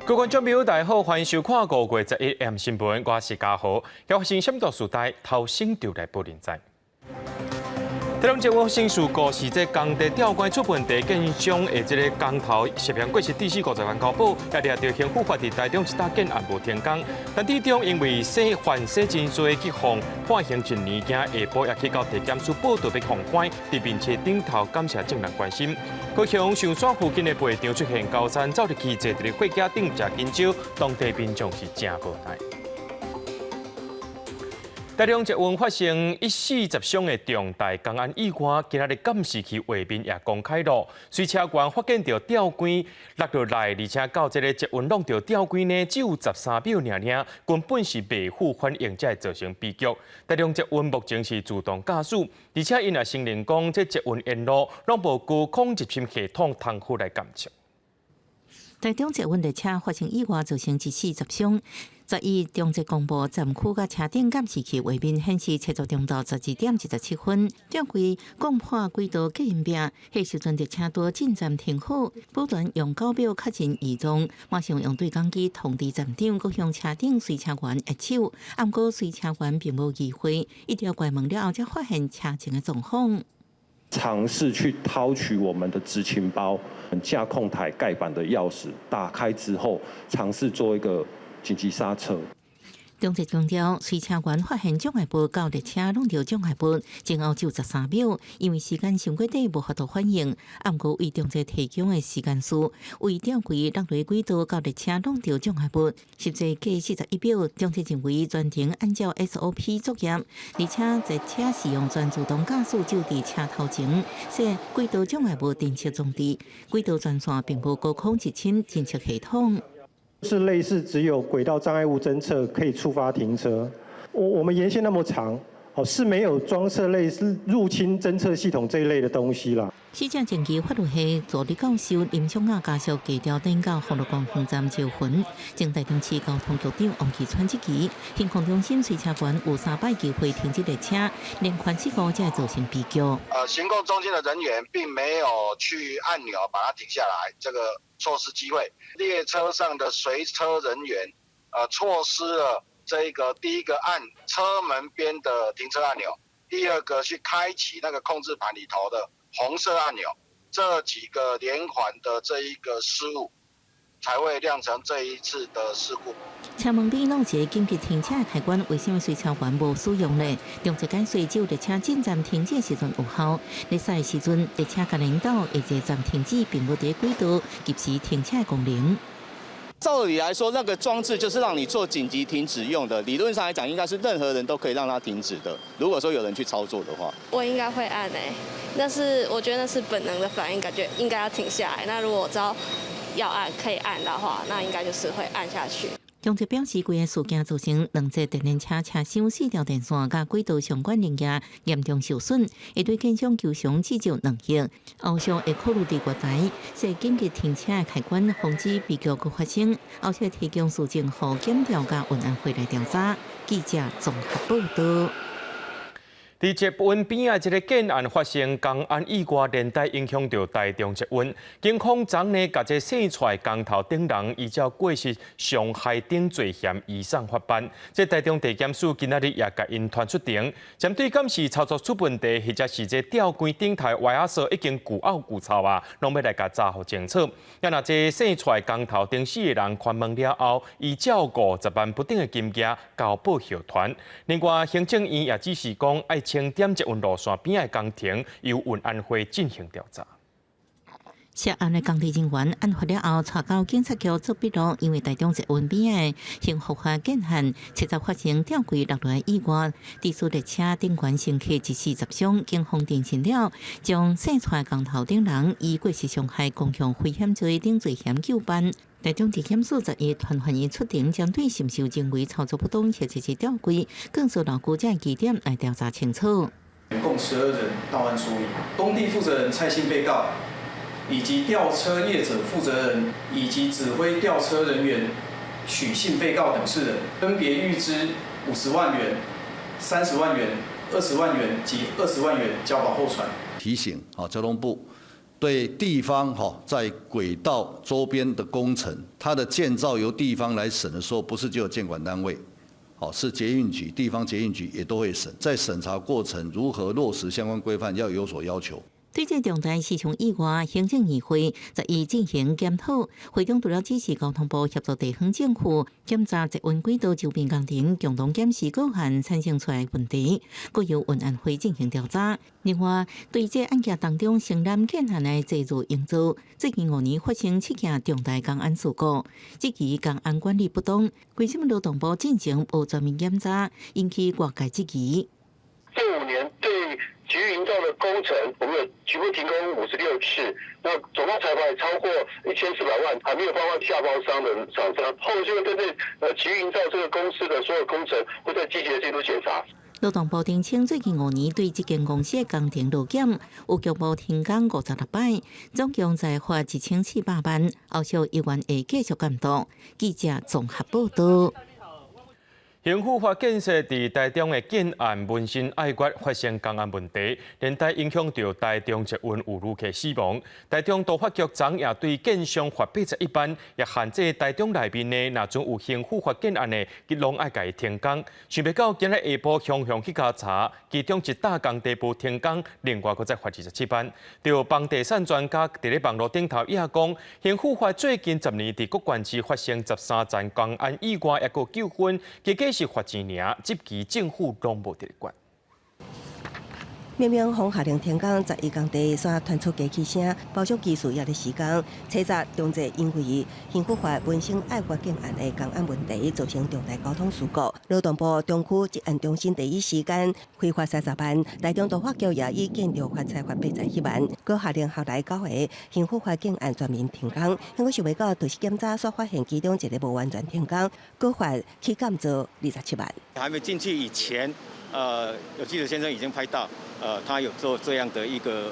各位觀眾朋友，大家好，歡迎收看5月11 M 新聞，我是嘉豪。發生什麼事代頭先就來報您知。台中捷運發生事故是這工地吊軌出問題，建商的這個工頭涉嫌過失致死50萬交保，也掠著興富發佇台中一搭建案無停工。陳致中因為洗犯洗真濟去予判刑一年，今下晡也去到地檢署報到欲放寬，佇面冊頂頭感謝眾人關心。高雄象山附近的背場出現高山走入去坐佇咧貨架頂誠緊張，當地民眾是誠無奈。台中捷運發生一死十傷的重大工安意外，今仔日監視器畫面也公開囉。隨車員發現著吊軌落落來，而且到這个捷運挵著吊軌呢，只有13秒爾爾，根本是袂赴反應，才會造成悲劇。台中捷運目前是自動駕駛，而且𪜶也承認講，這捷運沿路攏無高空入侵系統通好來監測。台中捷運列車發生意外，造成一死十傷。11中捷公布站區佮車頂監視器畫面顯示，車速中晝12點27分，吊軌摃破軌道隔音壁，彼時陣列車拄進站停好，保全用九秒確認異狀，馬上用對講機通知站長，閣向車頂隨車員揮手，毋過隨車員並無理會，一直關門了後才發現車前的狀況。嘗試去掏取我們的執勤包、駕控台蓋板的鑰匙，打開之後，嘗試做一個緊急剎車。中捷強調，隨車員發現障礙物到列車挵著障礙物，前後只有13秒，因為時間傷過短，無法度反應。毋過為中捷提供的時間數，為吊軌落佇軌道到列車挵著障礙物，實際過41秒。中捷認為全程按照 SOP 作業，而且列車使用全自動駕駛就佇車頭前，設軌道障礙物偵測裝置，軌道全線並無高空入侵偵測系統。是類似只有軌道障礙物偵測可以觸發停車，我們沿線那麼長，哦，是沒有裝設類似入侵偵測系統這一類的東西啦。死者前期法律系助理教授林松亞家屬低調轉到福祿光園站招魂，前台中市交通局長王岐川質疑，行控中心隨車員有三擺機會停止列車，連環事故才會造成悲劇。行控中心的人員並沒有去按鈕把它停下來，這個錯失機會。列車上的隨車人員，錯失了這個第一個按車門邊的停車按鈕，第二個去開啟那個控制盤裡頭的紅色按鈕，這幾個連環的這一個失誤，才會釀成這一次的事故。車門邊攏有一個緊急停車的開關，為什麼隨車員無使用呢？中捷解釋只有列車進站停止的時陣有效，咧駛的時陣列車共引導會一站停止，並無佇軌道及時停車的功能。照理來說，那個裝置就是讓你做緊急停止用的。理論上來講，應該是任何人都可以讓它停止的。如果說有人去操作的話，我應該會按誒，那是我覺得那是本能的反應，感覺應該要停下來。那如果我知道要按可以按的話，那應該就是會按下去。中捷表示，規个事件造成兩節電聯車車廂四條電線佮軌道相關零件嚴重受損，會對建商求償至少2億。後續會考慮佇月台設緊急停車的開關，防止悲劇閣發生。後續提供事證予檢調佮運安會來調查。記者綜合報道。佇捷運邊仔這个建案發生工安意外，連帶影響著台中捷運。警方昨呢，共這生出來工頭等人依照過失傷害等罪嫌移送法辦。這台中地檢署今仔日也共𪜶傳出庭，針對敢是操作出問題，或者是這吊軌頂頭歪仔索已經舊漚舊臭啊，攏欲來共查予清楚。啊，若這生出來工頭等四个人環問了後，依照50萬不等的金額交保予傳。另外，行政院也指示講，愛清點捷運路線邊仔的工程，由運安會進行調查。涉案的工地人員案發了後，帶到警察局做筆錄，因為台中捷運邊仔興福發建案，七十發生吊軌落來意外，致使列車頂懸乘客一死十傷。警方偵訊了，將生出來工頭等人以過失傷害公共危險罪等罪嫌究辦。台中地檢署11傳喚𪜶出庭，針對是毋是有人為操作不當或者是吊軌，更受勞顧這疑點來調查清楚。共12人到案說明，工地負責人蔡姓被告，以及吊車業者負責人以及指揮吊車人員許姓被告等四人，分別預支50萬元、30萬元、20萬元及20萬元交保候傳。提醒啊，交通部對對地方哈，在軌道周邊的工程，它的建造由地方來審的時候，不是只有建管單位，好，是捷運局、地方捷運局也都會審，在審查過程如何落實相關規範，要有所要求。對這重大市場意外，行政議會十一進行檢討。會中除了指示交通部協助地方政府檢查捷運軌道周邊工程，共同檢視各項產生出來問題，閣由運安會進行調查。另外，對這案件當中承擔建案的濟如營造，最近5年發生七件重大工安事故，質疑工安管理不當，為什麼勞動部進前無全面檢查，引起外界質疑。這5年對捷運營造的工程，我們有局部停工56次，那總共裁罰也超過1400萬，還沒有包括下包商的廠商。後續針對捷運營造這個公司的所有工程，會再積極進入檢查。勞動部澄清，最近五年對這間公司的工程勞檢有局部停工56擺，總共裁罰1400萬，後續依然會繼續監督。記者綜合報道。興富發建設佇台中的建案文心愛月發生工安問題，連帶影響著台中捷運有旅客死亡。台中都發局昨也對建商罰81萬，也限制台中內面的若準有興富發建案的，佮攏愛共伊停工。想袂到今日下晡雄雄去共查，其中一搭工地無停工，另外閣再罰27萬。著房地產專家佇咧網路頂頭也講，興富發最近10年佇各縣市發生13件工安意外，抑閣糾紛，結果是罰錢爾，這期政府攏無佇咧管。明明予下令停工，11工地煞傳出機器聲，包商技師也咧施工。初十中捷因為興富發文心愛月建案的工安問題，造成重大交通事故。勞動部中區職安中心第一時間開罰30萬，台中都發局也以建築罰裁罰87萬，閣下令轄內九个興富發建案全面停工。不過想袂到，就是檢查煞發現其中一个無完全停工，閣罰去監造27萬。還沒進去以前，有記者先生已經拍到，他有做這樣的一個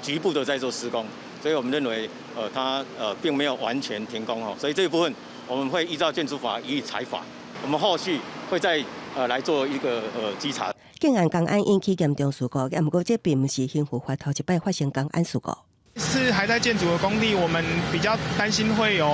局部的在做施工，所以我們認為，他並沒有完全停工哦，所以這一部分我們會依照建築法予以裁罰，我們後續會再來做一個稽查。建案工安引起嚴重事故，毋過這並毋是興富發頭一擺發生工安事故。是還在建築的工地，我們比較擔心會有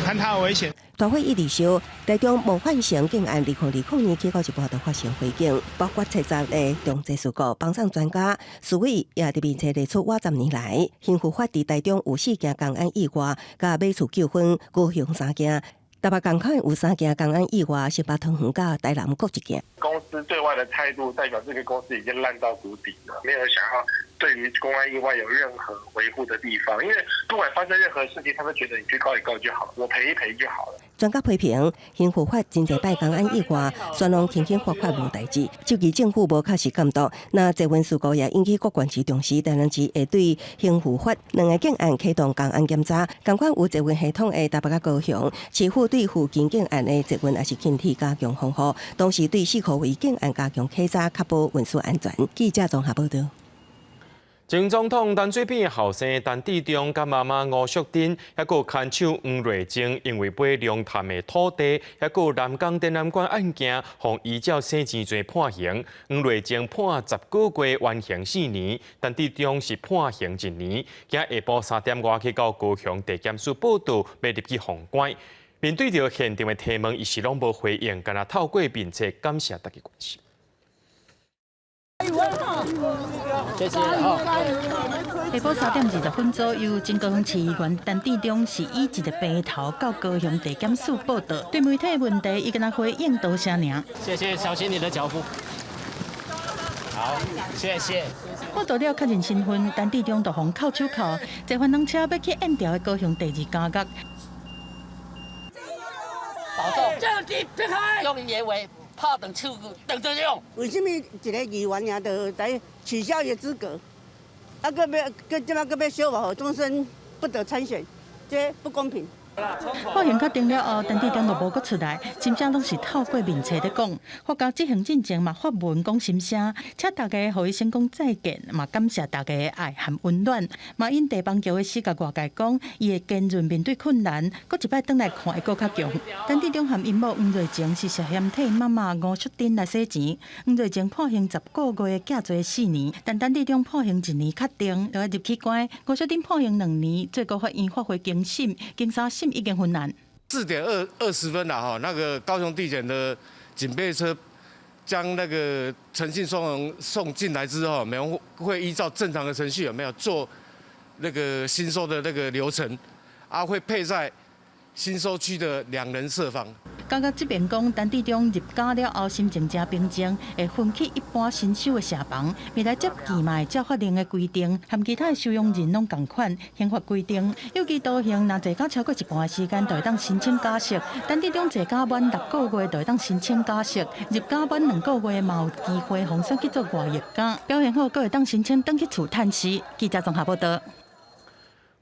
坍塌的危險。大火一直燒，台中模範城建案2020年起到一半就發生火警，包括七十个重災事故。房產專家蘇偉也佇面冊列出，我10年來興富發佇台中有四件工安意外，佮馬厝糾紛，高雄三件，台北港口有三件工安意外，新北桃園佮台南各一件。公司對外的態度代表這個公司已經爛到谷底了，沒有想要對於工安意外有任何維護的地方，因為不管發生任何事情，他們覺得你去告一告就好了，我賠一賠就好了。專家批評，興富發真濟擺工安意外，全攏輕輕發發無代誌，就其政府無確實監督。那捷運事故也引起各縣市重視，台南市會對興富發兩个建案啟動工安檢查，仝款有捷運系統的台北佮高雄，市府對附近建案的捷運也是輕鐵加強防護，同時對四箍圍建案加強稽查，確保運輸安全。記者綜合報道。前總統陳水扁後生陳致中佮媽媽吳淑珍，抑閣牽手黃瑞晶，因為買龍潭的土地，抑閣南港展覽館案件，予依照洗錢罪判刑。黃瑞晶判10個月，緩刑4年；陳致中是判刑一年。今下晡3點外去到高雄地檢署報到，欲入去予關。面對著現場的提問，伊是攏無回應，干焦透過面冊感謝大家關心。謝謝哈。下晡3點20分左右，前高雄市議員陳致中是以一个平頭到高雄地檢署報到，對媒體的問題，伊干焦回應多謝爾。謝謝，小心你的腳步。好，謝謝。報到了確認身份，陳致中就予銬手銬，坐翻輪車欲去燕巢的高雄第二監獄。保重。這裡別開。用野味。拍斷手斷這種。為什麼一个議員爾就來取消伊資格？啊，閣欲閣這擺閣欲小話，終身不得參選，這不公平。判刑確定了後，陳致中就無閣出來，真正攏是透過面冊咧講。法家執行進前嘛發文講心聲，請大家予伊先講再見，嘛感謝大家的愛和溫暖。馬英地邦橋的死佮外界講，伊會堅韌面對困難，閣一擺轉來看會閣較強。陳致中和𪜶某黃瑞晴是涉嫌替媽媽吳淑珍來洗錢，黃瑞晴判刑10個月，減罪4年，但陳致中判刑一年確定，就愛入去關。吳淑珍判刑2年，最高法院發回更審，經三審已經翻案。 4點20分了哈，那個高雄地檢的警備車將那個陳姓雙人送進來之後，我們會依照正常的程序有沒有做那個新收的那個流程，啊，會配在新收區的兩人舍房。監獄這邊講，陳致中入監了後，心情誠平靜，會分去一般新收的舍房。未來接見嘛會照法令的規定，和其他的收容人攏仝款。刑法規定，有期徒刑若坐監超過一半的時間，就會當申請假釋。陳致中坐監滿6個月，就會當申請假釋。入監滿2個月，嘛有機會予選去做外役監，表現好，閣會當申請轉去厝探視。記者綜合報道。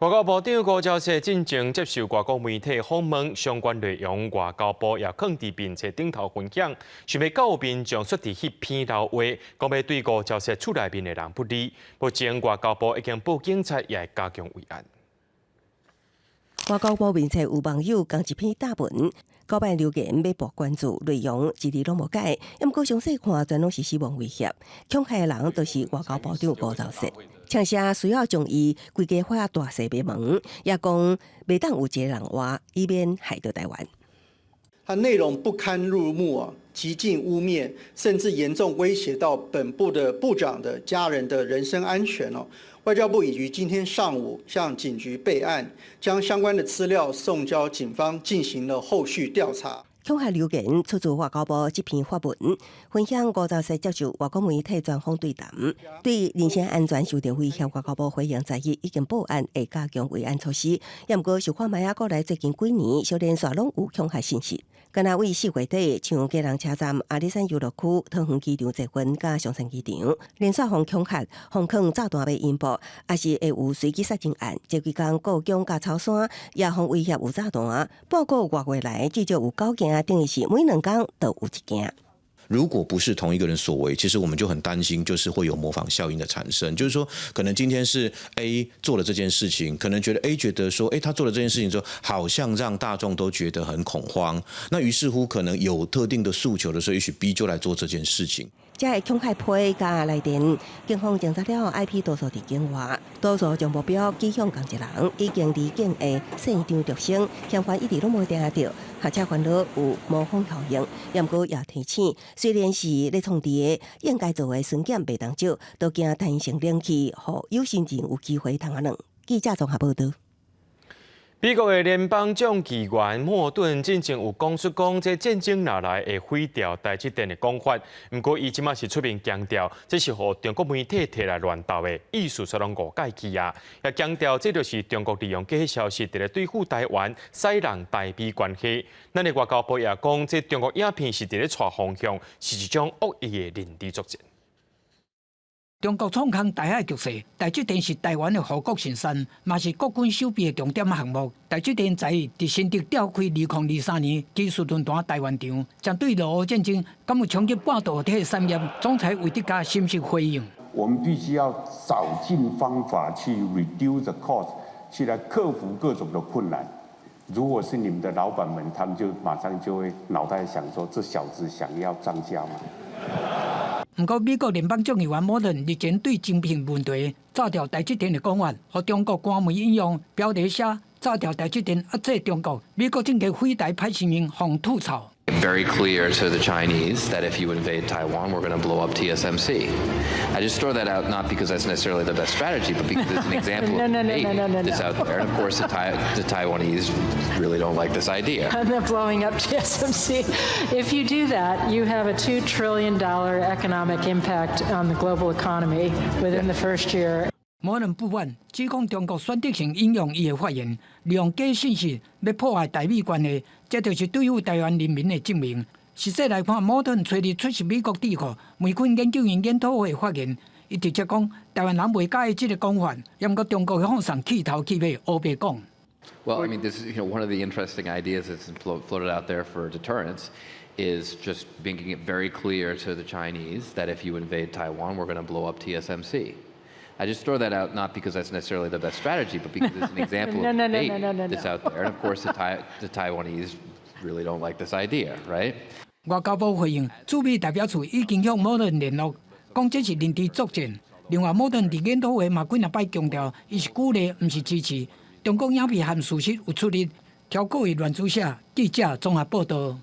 外交部長吳釗燮進前接受外國媒體訪問，相關內容外交部也囥佇面冊頂頭分享，想欲到民眾說佇彼篇流話，講欲對吳釗燮厝內面的人不利。目前外交部已經報警察，也會加強維安。外交部面冊有網友仝一篇貼文，九擺留言欲博關注，內容一字攏無改，毋過詳細看，全攏是死亡威脅，恐嚇的人都是外交部長吳釗燮。槍聲需要將伊規家伙大細袂門，也講袂當有一個人活，以免害著臺灣。它內容不堪入目啊，極盡污衊，甚至嚴重威脅到本部的部長的家人的人身安全哦。外交部已於今天上午向警局備案，將相關的資料送交警方進行了後續調查。恐嚇留言出自外交部這篇發文，分享吳釗燮接受外國媒體專訪對談，對人身安全受到威脅，外交部回應11已經報案，會加強維安措施。也毋過，想看覓仔過來最近幾年，小連續攏有恐嚇信息。敢若為4月底，像基隆車站、阿里山遊樂區、桃園機場捷運佮松山機場，連續予恐嚇，予囥炸彈欲引爆，抑是會有隨機殺人案。這幾工故宮佮草山也予威脅有炸彈，半個外月來至少有九件，等於是每2工就有一件。如果不是同一個人所為，其實我們就很擔心，就是會有模仿效應的產生。就是說，可能今天是 A 做了這件事情，可能覺得 A 覺得說，哎，他做了這件事情之後，好像讓大眾都覺得很恐慌。那於是乎，可能有特定的訴求的時候，也許 B 就來做這件事情。這个恐嚇批佮來電，警方偵查了 IP 多數佇境外，多數將目標指向仝一人，已經離境的姓張陸生，嫌犯一直攏無定著，學者煩惱有模仿效應。毋過也提醒，雖然是咧創治的，應該做的巡檢袂當少，都驚彈性冷氣，予有心人有機會通仔軟。記者綜合報道。美國的聯邦眾議員莫頓進前有講出講，這戰爭若來會毀掉台積電的講法。毋過，伊這馬是出面強調，這是予中國媒體提來亂鬥的，意思說攏誤解去啊。也強調，這就是中國利用假消息，佇咧對付台灣、使弄台美關係。咱的外交部也講，這中國影片是佇咧帶風向，是一種惡意的認知作戰。中國創空台海局勢，台積電是台灣的護國神山，嘛是國軍守備的重點項目。台積電在佇新竹召開2023年技術論壇台灣場，針對俄烏戰爭，敢有衝擊半導體產業？總裁魏哲家是毋是回應？我們必須要找盡方法去 reduce the cost，去來克服各種的困難。如果是你們的老闆們，他們就馬上就會腦袋想說：這小子想要漲價嗎？毋過，美國聯邦眾議員莫頓日前對晶片問題炸掉台積電的講法，予中國官媒引用標題寫炸掉台積電壓制中國。美國政客飛台歹聲音，予吐槽。 Very clear to the Chinese that if you invade Taiwan, we're going to blow up TSMC. I just throw that out not because that's necessarily the best strategy, but because it's an example No, of no, no, debate no. that's out there. And of course, the Taiwanese really don't like this idea. They're blowing up TSMC. If you do that, you have a $2 trillion economic impact on the global economy within the first year. 摩頓不滿，指控中國選擇性引用伊的發言，利用假信息欲破壞台美關係，這就是對付台灣人民的證明。實際來看，摩頓揣日出席美國智庫梅肯研究院研討會發言，伊直接講台灣人袂佮意這个講法，毋過中國的放送氣頭氣尾，烏白講。Well, I mean, this is one of the interesting ideas that's floated out there for deterrence is just making it very clear to the Chinese that if you invade Taiwan, we're going to blow up TSMC. I just throw that out not because that's necessarily the best strategy, but because it's an example No, of no, the no, debate no. that's out there. And of course, the Taiwanese really don't like this idea, right? 外交部回應，駐美代表處已經向摩頓聯絡，講這是認知作戰。另外，摩頓佇研討會嘛幾若擺強調，伊是鼓勵，毋是支持。中國影片和事實有出入，調過於亂注寫。記者綜合報導。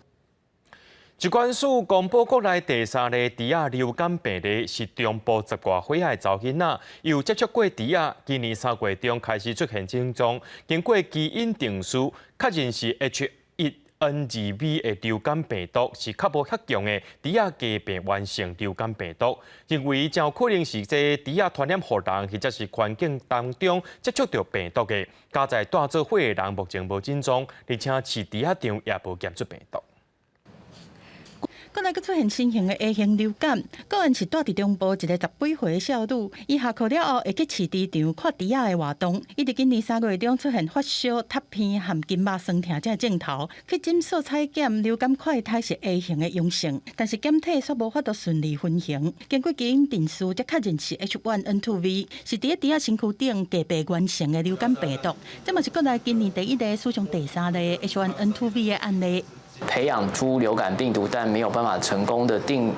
疾管署公布國內第三例豬仔流感病例，是中部十外歲仔的查某囡仔，有接觸過豬仔，今年3月中開始出現症狀，經過基因定序，確認是 H1N2V 的流感病毒，是較無遐強的豬仔家病原性流感病毒，認為真有可能是這豬仔傳染予人，或者是環境當中接觸著病毒的。佳哉帶做伙的人目前無症狀，而且飼豬仔場也無檢出病毒。國內閣出現新型的 A 型流感，個案是住佇中部一个十幾歲的少女，伊下課了後會去飼豬場看豬仔的活動。伊佇今年3月中出現發燒、脫鼻和筋肉痠疼這症頭，去診所採檢流感快篩是 A 型的陽性，但是檢體卻無法度順利分型。經過基因定序，才確認是 H1N2V，是佇咧豬仔身軀頂家病原性的流感病毒。這嘛是國內今年第一例、史上第三例 H1N2V 的案例。培養出流感病毒，但沒有辦法成功的定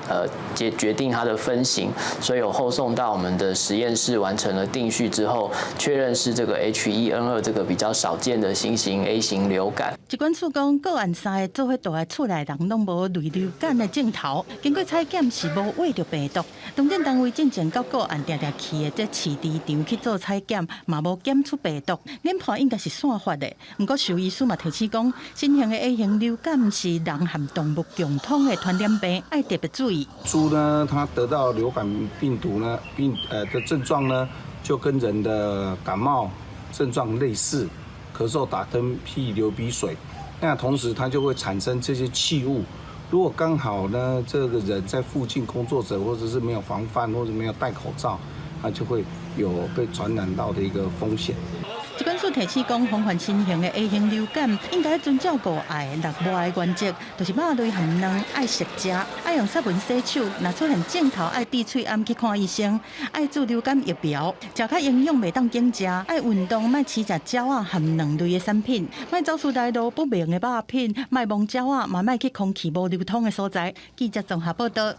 決定它的分型，所以有後送到我們的實驗室完成了定序之後，確認是這個 H1N2 這個比較少見的新型 A 型流感。疾管署講，個案三个做伙蹛佇厝內人攏無類流感的症頭，經過採檢是無秽著病毒。當診單位進前到個案定定去的這飼豬場去做採檢，嘛無檢出病毒，研判應該是散發的。毋過獸醫師嘛提醒講，新型的 A 型流感是人和動物共通的傳染病，愛特別注意。豬呢，它得到流感病毒呢，病的症狀呢，就跟人的感冒症狀類似，咳嗽、打噴嚏、流鼻水。那同時它就會產生這些氣霧。如果剛好呢，這個人在附近工作者，或者是沒有防範，或者沒有戴口罩，它就會有被傳染到的一個風險。疾管署提醒講，防範新型的 A 型流感，應該遵照五愛六無的原則，就是肉類和卵愛熟食，愛用殺菌洗手，若出現症頭愛滴喙罨去看醫生，愛注流感疫苗，食較營養袂當減食，愛運動，莫飼食鳥仔和卵類的產品，莫走出來路不明的肉品，莫摸鳥仔，嘛莫去空氣無流通的所在。記者綜合報導。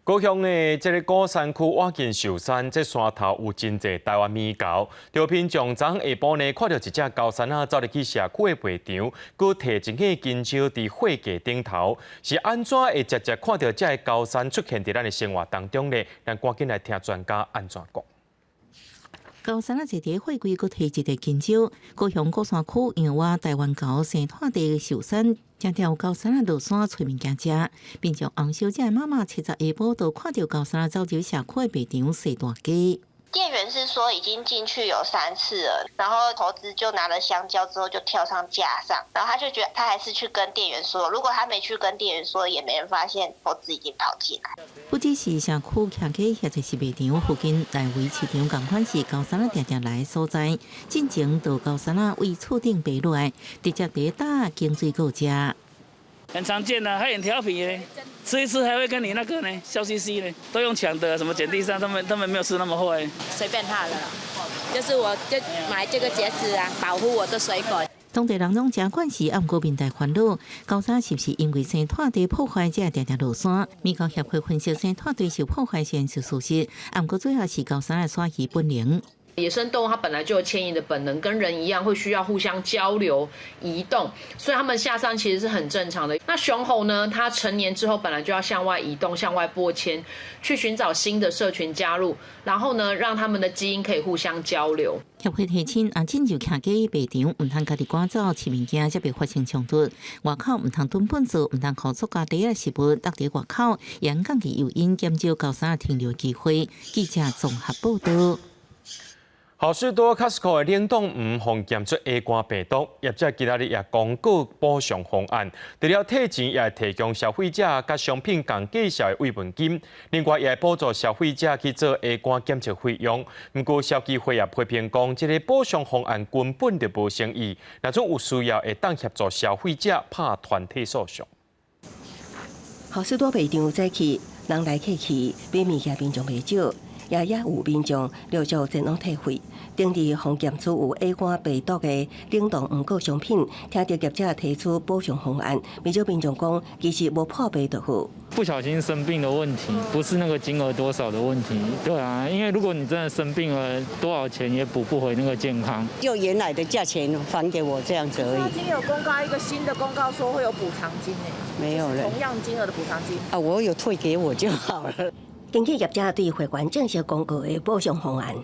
高雄的這个鼓山區倚近壽山，這山頭有真濟台灣獼猴。著民眾昨下晡呢，看著一隻高山仔走入去社區的賣場，閣提一個香蕉佇貨架頂頭，是按怎會直接看著這个高山出現佇咱的生活當中呢？咱趕緊來聽專家按怎講。高山仔坐佇貨櫃，閣提一个香蕉。高雄鼓山區因為倚台灣猴生湠地壽山，常常有高山仔落山揣物件食。民眾洪小姐的媽媽七十下晡就看著高山仔走入社區的賣場踅大街。店員是說已經進去有3次了，然後猴子就拿了香蕉之後就跳上架上，然後他就覺得他還是去跟店員說，如果他沒去跟店員說，也沒人發現猴子已經跑進來。不只是社區徛街，或者是賣場附近內圍市場，仝款是高山仔定定來的所在。進前就高山仔為厝頂爬落來，直接佇搭經水果食。很常見啊，還很調皮呢，吃一吃還會跟你那個呢，笑嘻嘻呢，都用搶的，什麼撿地上，他們沒有吃那麼壞。隨便他了，就是我就買這個鞋子啊，保護我的水果。當地人攏誠慣勢，毋過面帶煩惱，高山是毋是因為生湠地破壞才會定定落山？獼猴協會分析生湠地受破壞雖是事實，毋過主要是高山的徙移本能。野生動物它本來就有遷移的本能，跟人一樣會需要互相交流、移動，所以它們下山其實是很正常的。那雄猴呢？它成年之後本來就要向外移動、向外播遷，去尋找新的社群加入，然後呢，讓他們的基因可以互相交流。協會提醒，若進入徛街賣場，毋通家己趕走飼物件，才袂發生衝突。外口毋通囤糞埽，毋通予塑膠袋仔食物落佇外口，嚴降低誘因，減少高山停留機會。記者綜合報導。好市多 Costco 的冷凍黃予檢出 A 肝病毒，業者今仔日也公告補償方案，除了退錢，也會提供消費者佮商品仝價數的慰問金，另外也會補助消費者去做 A 肝檢測費用。毋過消基會也批評講，這个補償方案根本就無誠意，若準有需要會當協助消費者拍團體訴訟。好市多賣場早起人來客去，買物件民眾袂少。也有民眾陸續前往退費，頂日予檢出有 A 肝病毒的冷凍黃果商品，聽著業者提出補償方案，不少民眾講其實無破病就好。不小心生病的問題，不是那個金額多少的問題，對啊，因為如果你真的生病了，多少錢也補不回那個健康。就原來的價錢還給我這樣子而已。今天有公告一個新的公告，說會有補償金誒，沒有了，同樣金額的補償金。啊，我有退給我就好了。根據業者對會員正式公告的補償方案，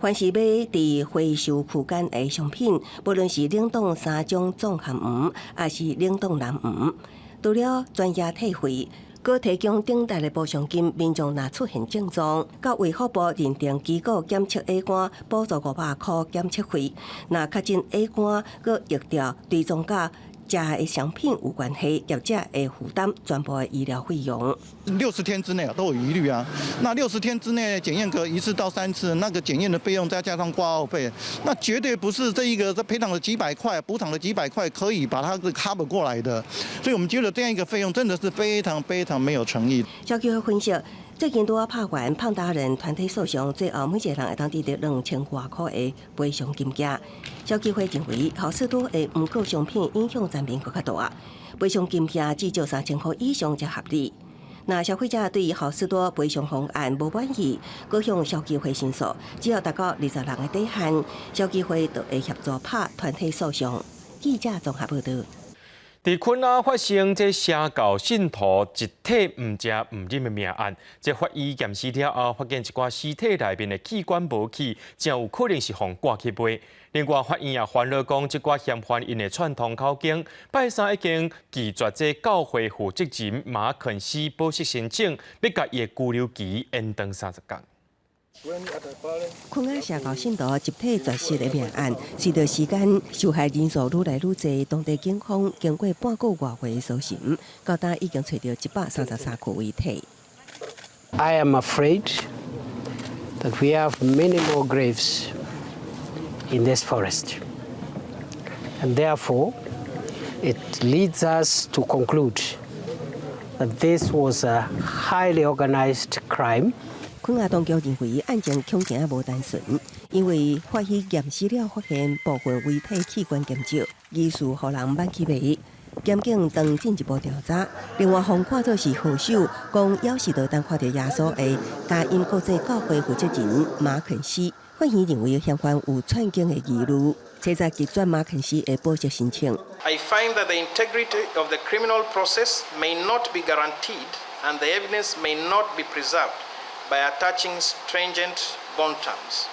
凡是買佇回收區間的商品，無論是冷凍三種綜合黃，抑是冷凍藍黃，除了全額退費，閣提供頂大的補償金，民眾若出現症狀，到衛福部認定機構檢測 A 肝，補助500箍檢測費。若確診 A 肝，閣疫調追蹤佮食的商品有關係，業者會負擔全部的醫療費用。 60天之內啊，都有疑慮啊。那六十天之內檢驗個一次到三次，那個檢驗的費用再加上掛號費，那絕對不是這一個這賠償了幾百塊、補償了幾百塊可以把它 cover 過來的。所以我們覺得這樣一個費用真的是非常非常沒有誠意。消基會分析，最近拄仔拍完胖達人團體訴訟，最後每一個人會當得著2000外箍的賠償金額。消基會認為，好市多的黃果商品影響層面閣較大，賠償金額至少3000箍以上才合理。若消費者對好市多賠償方案無滿意，閣向消基會申訴，只要達到20人的底線，消基會就會協助拍團體訴訟。記者綜合報導。佇肯亞發生這邪教信徒集體毋食毋飲的命案，這法醫驗屍了後，發現一寡屍體內面的器官無去，誠有可能是予割去賣。另外，法院也煩惱講，這寡嫌犯𪜶會串通口供，拜三已經拒絕這教會負責人馬肯斯保釋申請，欲共伊的拘留期延長30工。肯亞邪教信徒集體絕食的命案，隨著時間受害人數愈來愈濟，當地警方經過半個外月的搜尋，到今已經揣著133具遺體。 I am afraid that we have many more graves in this forest, and therefore it leads us to conclude that this was a highly organized crime. 肯亞當局認為案情恐驚無單純，因為法醫驗屍了發現部分遺體器官減少，疑似予人挽去賣。檢警正進一步調查。另外，予看做是禍首，講枵死就當看著耶穌的佳音國際教會負責人馬肯斯，法院認為嫌犯有串供的疑慮，這才拒絕馬肯斯的保釋申請。 I find that the integrity of the criminal process may not be guaranteed and the evidence may not be preserved by attaching stringent bond terms.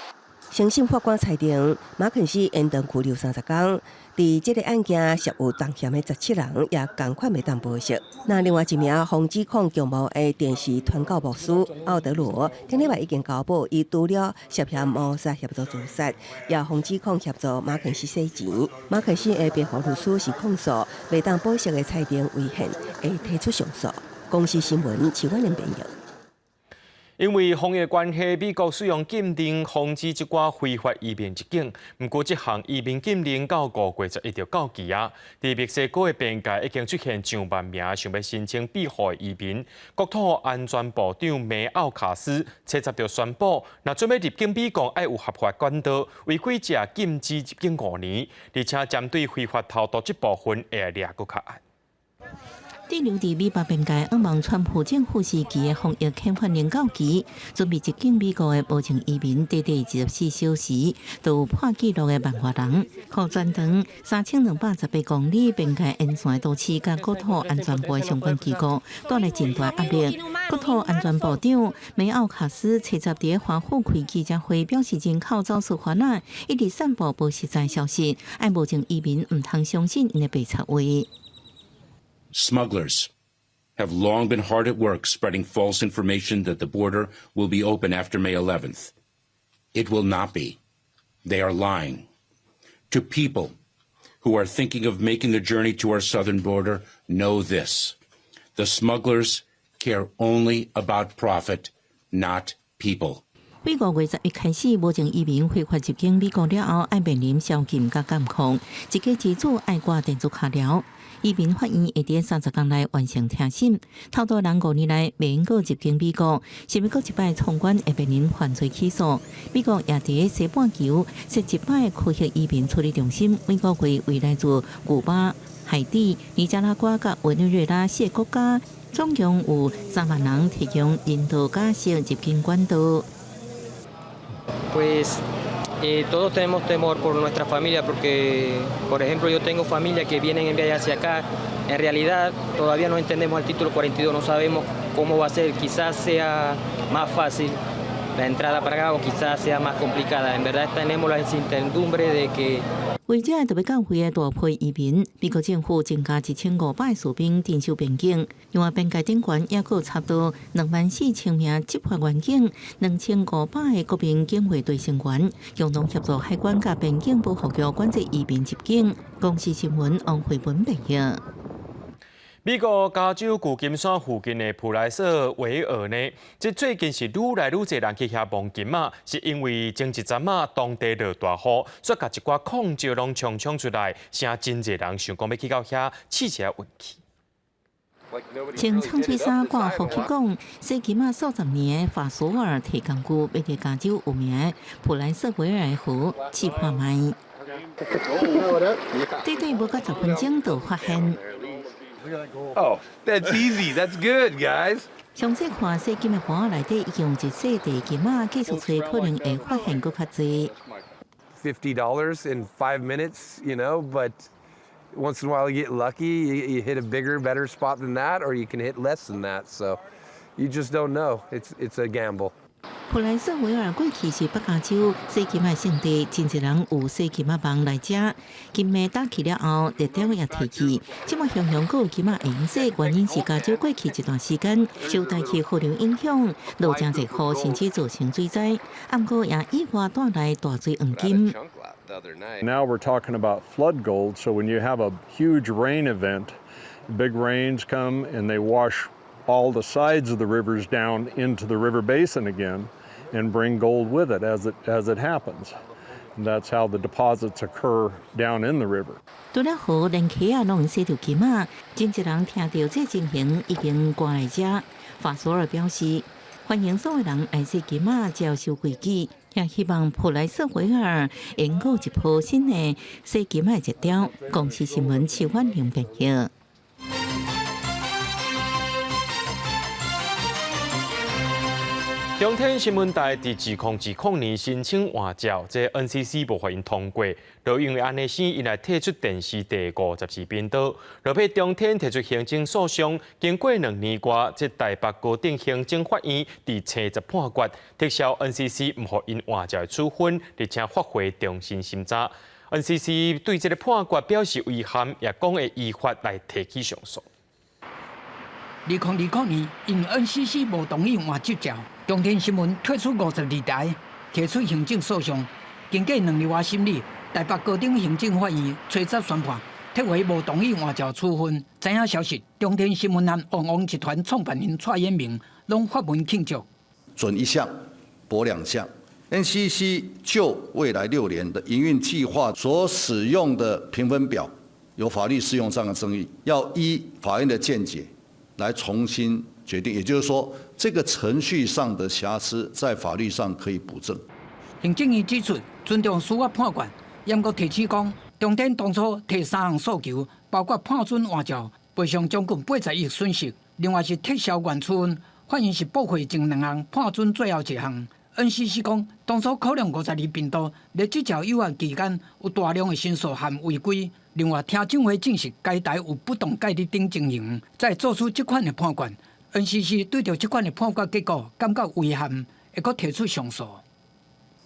承審法官裁定，馬肯斯延長拘留30工。佇這个案件涉有重嫌的17人，也仝款袂當保釋。那另外一名予指控強暴的電視傳教牧師奧德羅，頂禮拜已經交保，伊除了涉嫌謀殺協助自殺，也予指控協助馬肯斯洗錢。馬肯斯的辯護律師是控訴袂當保釋的裁定違憲，會提出上訴。公視新聞，徐婉玲編譯。因為防疫關係，美國使用禁令防止這寡非法移民入境。毋過，這項移民禁令到5月11就到期啊！佇墨西哥的邊界已經出現上萬名想欲申請庇護的移民。國土安全部長梅奧卡斯初十就宣布，若準欲入境美國，愛有合法管道，違規者禁止入境5年，而且針對非法偷渡這部分會掠閣較嚴。滯留佇美墨邊界，向望川普政府時期的防疫遣返令到期，準備入境美國的無證移民，短短24小時就有破紀錄的萬外人，予全長3218公里邊界沿線都市佮國土安全部的相關機構帶來真大壓力。國土安全部長梅奧卡斯初十佇華府開記者會，表示人口走私犯案一直散布無實在消息，愛無證移民毋通相信𪜶的白賊話。 Smugglers have long been hard at work spreading false information that the border will be open after May 11th. It will not be. They are lying. To people who are thinking of making the journey to our southern border, know this. The smugglers care only about profit, not people. 美國5月11開始，無證移民非法入境美國了後，愛面臨宵禁佮監控，一家之主愛掛電子銬條。移民法院會佇30工內完成聽審。偷渡人5年內袂用閣入境美國，是欲閣一擺闖關會面臨犯罪起訴。美國也佇西半球設一擺科學移民處理中心，每個月為來自古巴、海地、尼加拉瓜佮委內瑞拉四個國家，總共有3萬人提供人道假釋入境管道。 Pues todos tenemos temor por nuestra familia porque, por ejemplo, yo tengo familia que vienen en viaje hacia acá. En realidad todavía no entendemos el título 42, no sabemos cómo va a ser. Quizás sea más fácil la entrada para acá o quizás sea más complicada. En verdad tenemos la incertidumbre de que 為這特別教會的大批移民，美國政府增加1500士兵鎮守邊境，另外邊界頂懸抑閣差不多24,000名執法員警，2500個國民警衛隊成員，共同協助海關佮邊境保護局管制移民入境。公視新聞王慧文報導。美國加州舊金山附近的普萊瑟維爾呢，這最近是愈來愈濟人去遐摸金仔，是因為前一陣仔當地落大雨，所以共一寡礦石攏沖沖出來，成真濟人想講欲去到遐試一下運氣。穿長喙衫掛呼吸管，洗金仔數十年的法索爾提工具，欲佇加州有名的普萊瑟維爾河試看覓。短短無到10分鐘就發現。 Oh, that's easy. That's good, guys. 詳細看洗金的盤內底已經有一細袋金仔，繼續揣可能會發現閣較濟。 $50 in 5 minutes, but once in a while you get lucky, you hit a bigger, better spot than that, or you can hit less than that. So you just don't know. It's a gamble. 普萊瑟維爾過去是北加州洗金仔聖地，真濟人有洗金仔夢來遮。金馬打起了後，熱潮也提起。這馬雄雄閣有金仔會用洗，原因是加州過去一段時間受大氣河流影響，落誠濟雨，甚至造成水災。毋過也意外帶來大水黃金。 Now we're talking about flood gold. So when you have a huge rain event, big rains come and they wash all the sides of the rivers down into the river basin again and bring gold with it as it happens. And that's how the deposits occur down in the river. 除了河，連溪仔攏會洗著金仔，真濟人聽著這情形已經趕來遮。法索爾表示，歡迎所有人來洗金仔，只要守規矩，也希望普萊瑟維爾能夠一波新的洗金仔熱潮。公視新聞徐婉玲編譯。中天新聞台佇2020年申請換照，這 NCC 無予𪜶通過，就因為按呢，𪜶來退出電視第54頻道。落尾中天提出行政訴訟，經過2年外，這台北高等行政法院佇青十判決，撤銷 NCC 毋予𪜶換照的處分，而且發回重新審查。NCC 對這个判決表示遺憾，也講會依法來提起上訴。2020年，因 NCC 無同意換執照，中天新聞退出52台，提出行政訴訟。經過2年外審理，台北高等行政法院吹十宣判，撤回無同意換照處分。知影消息，中天新聞和旺旺集團創辦人蔡衍明攏發文慶祝。准一項，駁兩項。NCC 就未來6年的營運計劃所使用的評分表，有法律適用上的爭議，要依法院的見解來重新決定。也就是說，這個程序上的瑕疵，在法律上可以補正。行政院指出，尊重司法判決，嚴閣提醒講，中天當初提三項訴求，包括判准換照、賠償將近80億損失，另外是撤銷原處分，法院是駁回前兩項，判准最後一項。NCC 講，當初考量52頻道咧執照有限期間有大量的申訴和違規，另外聽證會證實該台有不當介入等情形，才做出這款的判決。NCC 對著這款的判決結果感覺遺憾，會閣提出上訴。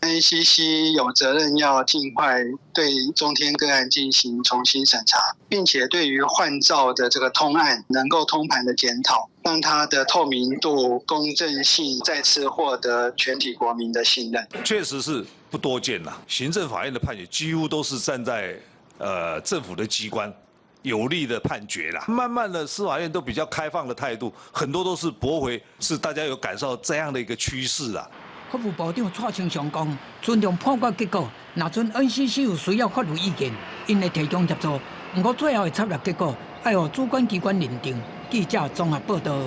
NCC 有責任要盡快對中天個案進行重新審查，並且對於換照的這個通案能夠通盤的檢討，讓它的透明度、公正性再次獲得全體國民的信任。確實是不多見啦，行政法院的判決幾乎都是站在政府的機關有利的判決啦。慢慢的，司法院都比較開放的態度，很多都是駁回，是大家有感受這樣的一個趨勢啦。法務部長蔡清祥講，尊重判決結果，若準 NCC 有需要法律意見，𪜶會提供協助。毋過最後的裁決結果，愛予主管機關認定。記者綜合報道。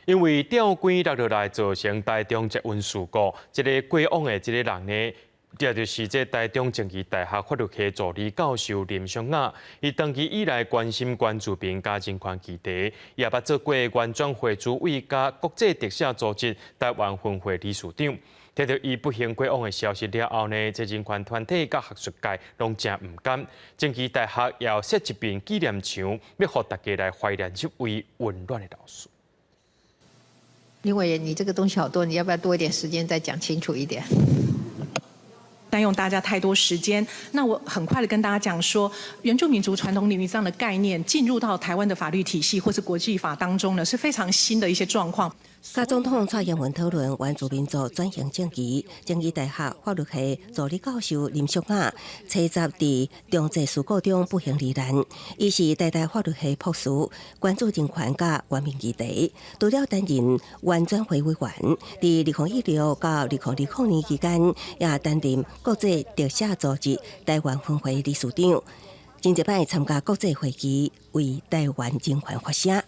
因為吊軌落落來造成台中捷運事故，這个過往的這个人呢，這就是這台中政治大學法律系助理教授林淑雅，伊長期以來關心原住民佮人權議題，也捌做過原轉會主委佮國際特赦組織台灣分會理事長。聽著伊不幸過往的消息了後呢，這人權團體佮學術界攏誠毋甘。政治大學也有設一面紀念牆，欲予大家來懷念這位溫暖的老師。林委員，你這個東西好多，你要不要多一點時間再講清楚一點？佔用大家太多時間，那我很快的跟大家講說，原住民族傳統領域這樣的概念進入到台灣的法律體系或是國際法當中呢，是非常新的一些狀況。佮總統蔡英文討論原住民族轉型正義，政治大學法律系助理教授林淑雅，初十佇中捷事故中不幸罹難。伊是台大法律系博士，關注人權佮原民議題，除了擔任原轉會委員，佇2016到2020年期間，也擔任國際特赦組織台灣分會理事長，真濟擺參加國際會議，為台灣人權發聲。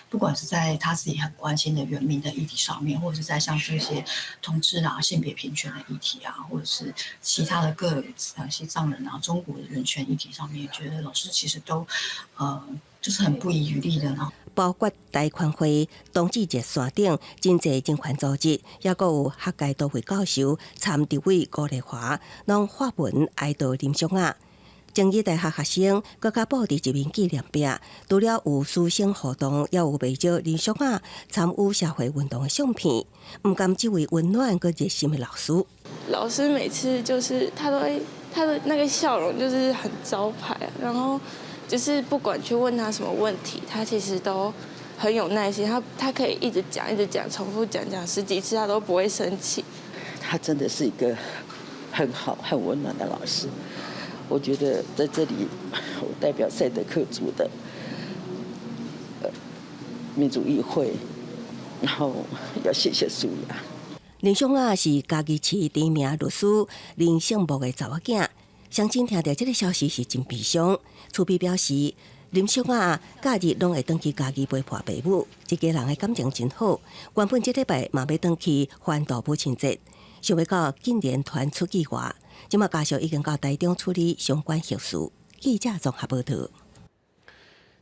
不管是在他自己很關心的原民的議題上面，或者是在像這些同志啊、性別平權的議題啊，或者是其他的各西藏人啊、中國的人權議題上面，覺得老師其實都就是很不遺餘力的。包括台權會、同志熱線等真濟人權組織，抑閣有學界多位教授、參立委郭麗華，攏發文哀悼林淑雅。正義大學學生閣較布置一面紀念壁，除了有師生互動，也有袂少林淑雅參與社會運動的相片。毋甘這位溫暖閣熱心的老師。老師每次就是他都會，他的那個笑容就是很招牌，然後就是不管去問他什麼問題，他其實都很有耐心，他可以一直講，一直講，重複講講十幾次，他都不會生氣。他真的是一個很好、很溫暖的老師。我覺得在這裡，我代表賽德克族的民族議會，然後要謝謝淑雅。林淑雅是嘉義市知名律師林勝木的查某囝，鄉親聽著這个消息是真悲傷。厝邊表示，林淑雅假日攏會轉去嘉義陪伴爸母，這家人的感情真好。原本這禮拜嘛欲轉去歡度母親節，想欲到竟然傳出意外。這馬家屬已經到台中處理相關後事。記者綜合報道。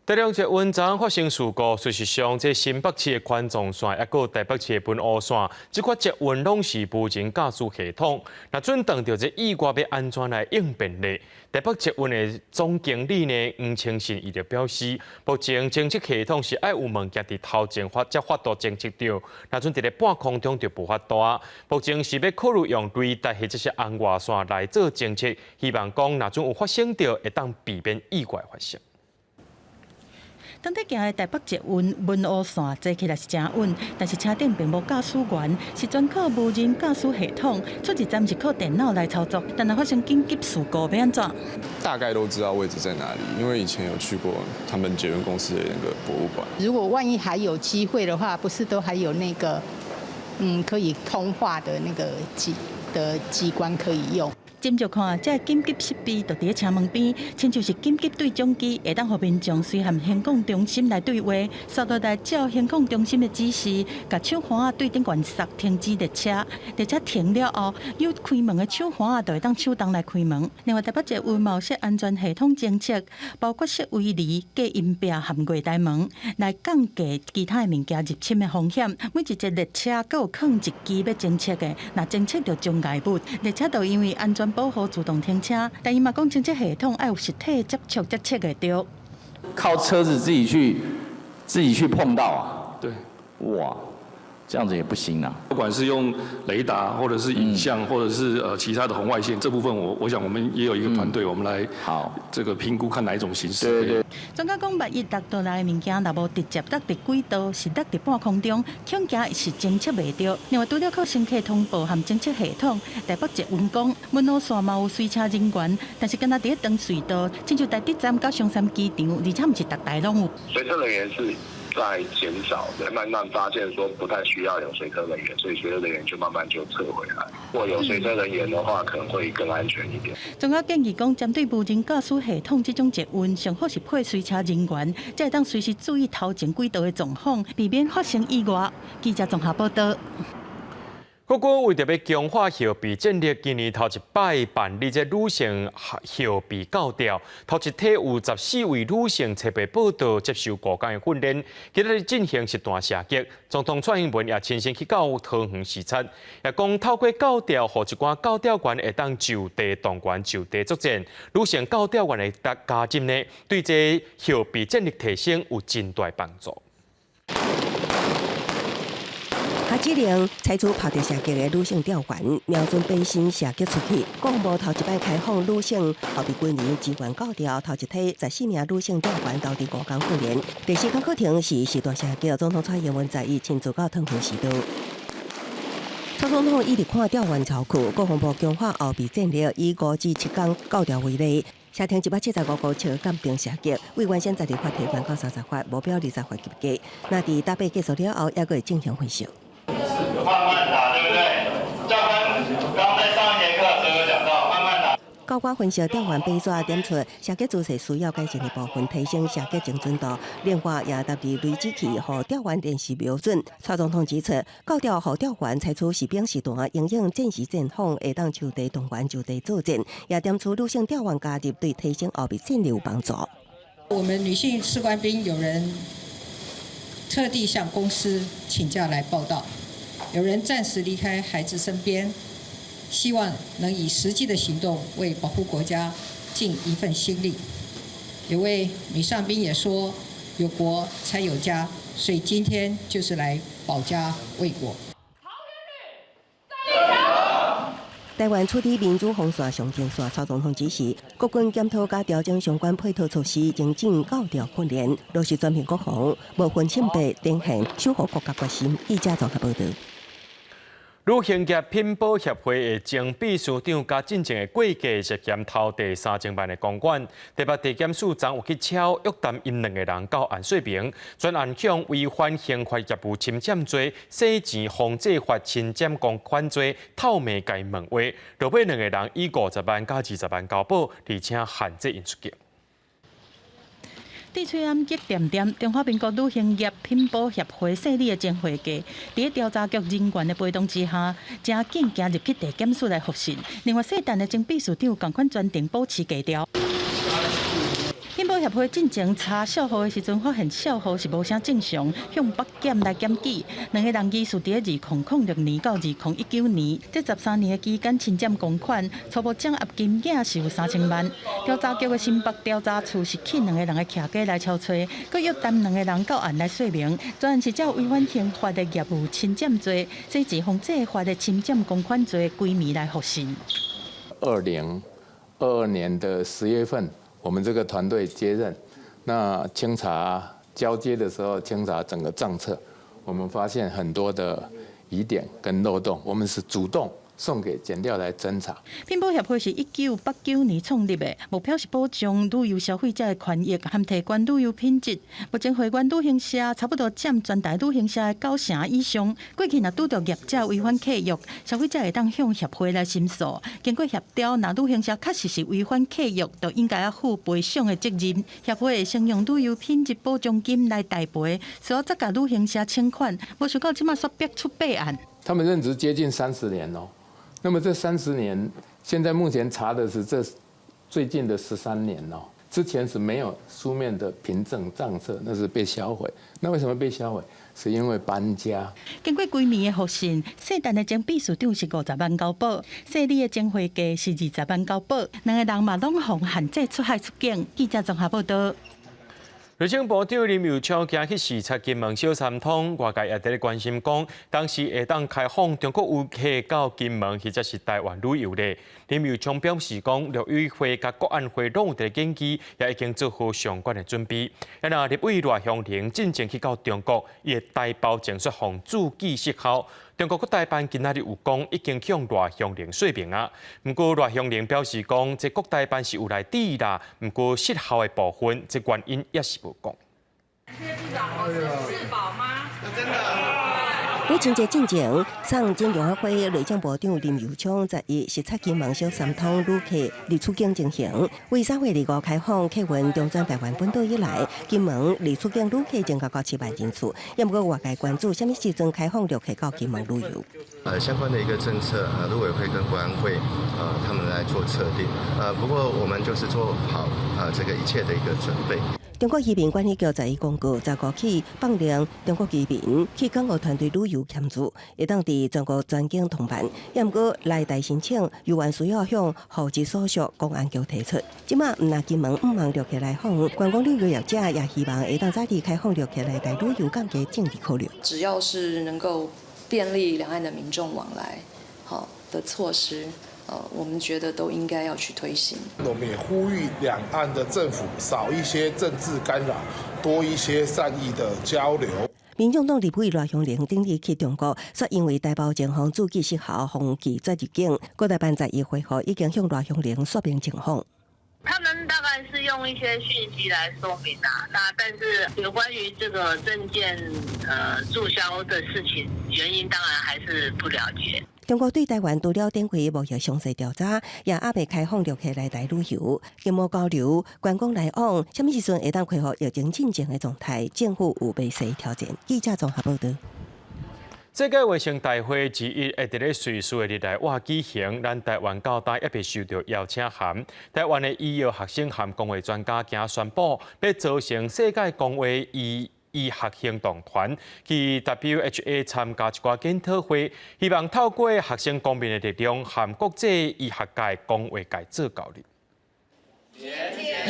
台中捷運昨發生事故，事實上，這新北市的環狀線，抑閣台北市的文湖線，這款捷運攏是無人駕駛系統。若準當著這意外欲按怎來應變呢？台北捷運的總經理呢，黃清信伊就表示，目前偵測系統是愛有物件佇頭前發才法度偵測著，若準佇咧半空中就無法度啊。目前是欲考慮用雷達或者是紅外線來做偵測，希望講若準有發生著，會當避免意外發生。當佇行的台北捷運文湖線坐起來是誠穩，但是車頂並無駕駛員，是全靠無人駕駛系統。出入站是靠電腦來操作，但若發生緊急事故，欲按怎？大概都知道位置在哪裡，因為以前有去過他們捷運公司的那個博物館。如果萬一還有機會的話，不是都還有那個可以通話的那個機關可以用？斟酌看，這個緊急設備就佇咧車門邊，親像是緊急對講機，會當予民眾隨和行控中心來對話，紲落來照行控中心的指示，共手環仔對頂懸剎停止列車。列車停了後，有開門的手環仔就會當手動來開門。另外，台北捷運嘛有設安全系統偵測，包括設圍籬、隔音壁和月台門，來降低其他的物件入侵的風險。每一節列車閣有囥一支欲偵測的，若偵測著障礙物，列車就因為安全保護自動停車，但伊嘛講，偵測系統愛有實體接觸才測會著。靠車子自己去碰到啊？對。哇，這樣子也不行啊。不管是用雷達，或者是影像，或者是其他的紅外線，這部分我想我們也有一個團隊，我們來好這個評估看哪一種形式。對對。專家講，萬一落倒來的物件，若無直接落佇軌道，是落佇半空中，恐驚是偵測袂著。另外，除了靠乘客通報和偵測系統，台北捷運講，文湖線嘛有隨車人員，但是敢若佇咧長隧道，親像台北站佮松山機場，而且毋是逐台攏有。隨車人員是在減少的，慢慢發現說不太需要有隨車人員，所以隨車人員就慢慢就撤回來。如果有隨車人員的話，可能會更安全一點。專家建議講，針對無人駕駛系統這種捷運，上好是配隨車人員，才會當隨時注意頭前軌道的狀況，避免發生意外。記者綜合報道。國軍為著欲強化後備戰力，今年頭一擺辦理這女性後備教調，頭一梯有14位女性冊被報到接受5工的訓練，今仔日進行實彈射擊。總統蔡英文也親身去到桃園視察，也講透過教調，予一寡教調員會當就地動員、就地作戰。女性教調員的加入呢，對這後備戰力提升有真大幫助。哈指令採取拋擲射擊的女性吊員，瞄準靶心射擊出去。國防部頭一擺開放女性後備軍人支援教調，頭一梯14名女性吊員投入5工訓練。第四工課程是實彈射擊，總統蔡英文在伊親自到桃園視導。蔡總統一直看吊員操課，國防部強化後備戰力，以5至7工教調為例。射程175公尺鑑定射擊，為原先12發提懸到30發，目標20發及格。那佇打靶結束了後，猶閣會進行分析。慢慢打，對不對？教官剛在上一節課時候有講到，慢慢打。教官分析吊員靶紙，點出射擊姿勢需要改善的部分，提升射擊精準度。另外，也搭佇雷擊器，予吊員練習瞄準。蔡總統指出，教調予吊員採取實兵實彈，應用戰時戰況，會當就地動員、就地作戰。也點出女性吊員加入對提升後備戰力有幫助。我們女性士官兵有人特地向公司請假來報到。有人暫時離開孩子身邊，希望能以實際的行動為保護國家盡一份心力。有位女上兵也說：有國才有家，所以今天就是來保家衛國。台灣處理民主防線上前線，蔡總統指示國軍檢討佮調整相關配套措施，精進教調訓練，落實全面國防，無分性別，展現守護國家決心。記者綜合報道。旅行業品保協會的前秘書長佮進前的會計涉嫌偷提3000萬的公款，台北地檢署昨有去抄約談𪜶兩个人到案說明，全案向違反刑法業務侵佔罪、洗錢防制法侵佔公款罪透明共問話，落尾兩个人以50萬佮20萬交保，而且限制𪜶出境。對喙暗激恬恬，中華民國旅行業品保協會設立的前會計，佇咧調查局人員的陪同之下，誠緊行入去地檢署來複訊。另外，世陳的前秘書長仝款全程保持低調。品保協會進前查數戶的時陣，發現數戶是無啥正常，向北檢來檢舉。兩个人疑似佇咧2006年到2019年這13年的期間，侵佔公款，初步掌握金額是有3000萬。調查局的新北調查處是去兩个人的徛家來敲揣，閣約談兩个人到案來說明，全案是照違反刑法的業務侵佔罪、洗錢防制法的侵佔公款罪歸名來複訊。 2022年的10月份，我們這個團隊接任，那清查交接的時候，清查整個賬冊，我們發現很多的疑點跟漏洞，我們是主動送給檢調來偵查。品保協會是1989年創立的，目標是保障旅遊消費者的權益和提懸旅遊品質。目前會員旅行社差不多佔全台旅行社的9成以上。過去若拄著業者違反契約，消費者會當向協會來申訴。經過協調，若旅行社確實是違反契約，就應該要負賠償的責任。協會會先用旅遊品質保障金來代賠，需要再共旅行社請款。無想到這馬煞逼出弊案。他們任職接近30年哦。那麼這三十年，現在目前查的是這最近的13年哦，之前是沒有書面的憑證賬冊，那是被銷毀。那為什麼被銷毀？是因為搬家。經過幾年的複訊，世陳的前秘書長是50萬交保，世理的前會計是20萬交保，兩个人嘛攏予限制出海出境。記者綜合報道。內政部長林右昌今去視察金門小三通，外界也佇咧關心講，當時會當開放中國遊客到金門或者是台灣旅遊咧。林右昌表示講，陸委會佮國安會攏有佇研究，也已經做好相關的準備。啊，若立委賴香伶進前去到中國，伊的台胞證煞予註記失效。中國國台辦今仔日有講，已經向賴香伶說明啊。毋過賴香伶表示講，這國台辦是有來佇啦，毋過失效的部分，這原因也是無講。是寶嗎？真的。母親節進前，送金融會內政部長林右昌11視察金門小三通旅客入出境情形。為3月25開放客運中轉台灣本島以來，金門入出境旅客增加到7萬人次。也毋過外界關注，啥物時陣開放旅客到金門旅遊？相關的一個政策，陸委會跟國安會，他們來做策定。不過我們就是做好這個一切的一個準備。中國移民管理局11公告，15起放令中國移民去港澳團隊旅遊簽注，會當佇全國全境通辦。也毋過來台申請，猶原需要向戶籍所屬公安局提出。這馬毋但金門向望陸客來訪，觀光旅遊業者也希望會當早日開放旅客來台旅遊，降低政治考量。只要是能夠便利兩岸的民眾往來，好的措施。我們覺得都應該要去推行。我們也呼籲兩岸的政府少一些政治干擾，多一些善意的交流。民眾黨立委賴香伶頂日去中國，煞因為台胞證予註記失效，予拒絕入境。國台辦11回覆，已經向賴香伶說明情況。他們大概是用一些訊息來說明啊，那但是有關於這個證件註銷的事情，原因當然還是不了解。中國對台灣除了展開貿易詳細調查，也猶未開放旅客來台旅遊、經貿交流、觀光來往，啥物時陣會當恢復疫情進前的狀態？政府有袂細挑戰。記者綜合報道。世界衛生大會21會佇咧瑞士的日內瓦舉行，咱台灣到今猶未收到邀請函。台灣的醫藥學生和公衛專家今宣布，欲組成世界公衛醫學行動團去 WHA 參加一寡研討會，希望透過學生公民的力量，和國際醫學界、公衛界做交流。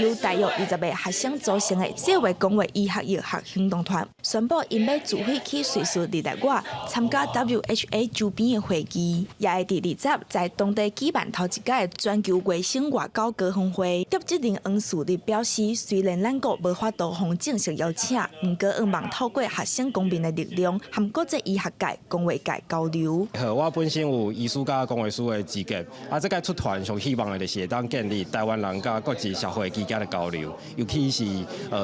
由大約20個學生組成的世界公衛醫學藥學行動團，宣布𪜶欲組隊去瑞士日內瓦參加 WHA 周邊的會議，也會佇20在當地舉辦頭一屆全球衛生外交高峰會。負責人黃樹立表示，雖然咱國無法度予正式邀請，毋過向望透過學生公民的力量，和國際醫學界、公衛界交流。好，我本身有醫師佮公衛師的資格，啊，這屆出團上希望的就是會當建立台灣人佮國際社會之間的交流，尤其是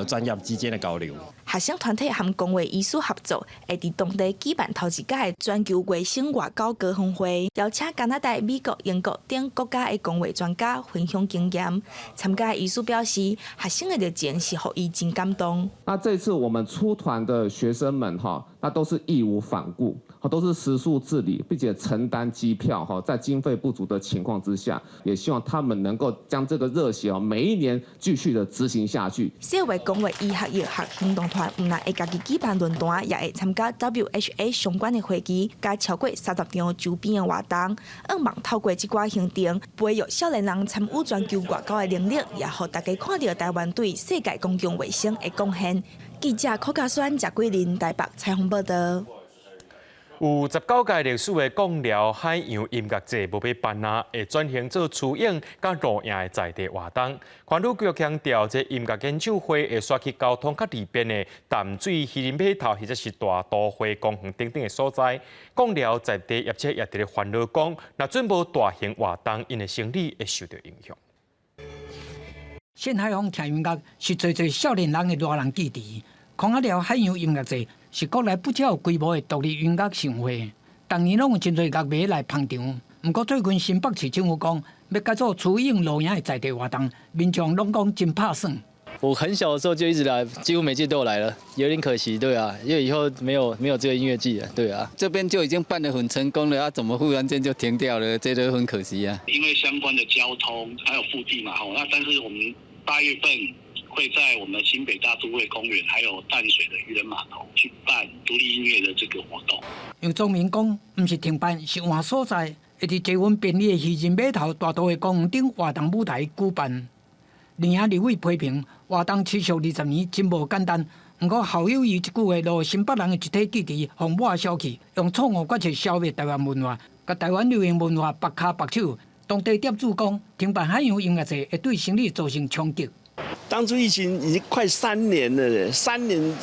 專業之間的交流。學生團體和公衛醫師合作，會佇當地舉辦頭一屆全球衛生外交高峰會，邀請加拿大、美國、英國等國家的公衛專家分享經驗。參加醫師表示，學生的熱情是予伊真感動。那這次我們出團的學生們哈，那都是義無反顧，都是食宿自理，並且承擔機票哈，在經費不足的情況之下，也希望他們能夠將這個熱血哦，每一年繼續的執行下去。世界公衛醫學藥學行動團毋但會家己舉辦論壇，也會參加 WHA 相關的會議，佮超過30場周邊的活動。向望透過這寡行動，培育少年人參與全球外交的能力，也予大家看著台灣對世界公共衛生的貢獻。記者柯家宣、謝桂林台北採訪報道。有19屆歷史的貢寮海洋音樂節無欲辦啊，會轉型做廚影佮露營的在地活動。環保局強調，這音樂演唱會會徙去交通較利便的淡水漁人碼頭，或者是大都會公園等等的所在。貢寮在地業者也佇咧煩惱講，若準無大型活動，𪜶的生意會受到影響。新海風聽音樂是濟濟少年人的熱人記憶。空仔寮海洋音樂節是國內不少規模的獨立音樂盛會，逐年攏有真濟樂迷來捧場。毋過最近新北市政府講欲改做廚影露營的在地活動，民眾攏講真拍算。我很小的時候就一直來，幾乎每屆都有來了，有點可惜，對啊，因為以後沒有這個音樂季了，對啊。這邊就已經辦得很成功了，啊，怎麼忽然間就停掉了？這都很可惜啊。因為相關的交通還有腹地嘛，吼，那但是我們8月份會在我們新北大都會公園，還有淡水的漁人碼頭去辦獨立音樂的這個活動。楊宗明講，毋是停辦，是換所在，會佇捷運便利的漁人碼頭大都會公園頂活動舞台舉辦。林雅立委批評活動持續20年真無簡單。毋過侯友宜一句話，予新北人的集體記憶予抹消去，用錯誤決策消滅台灣文化，共台灣流行文化縛跤縛手。當地店主講，停辦海洋音樂節會對生意造成衝擊。當初疫情已經快三年了，3年，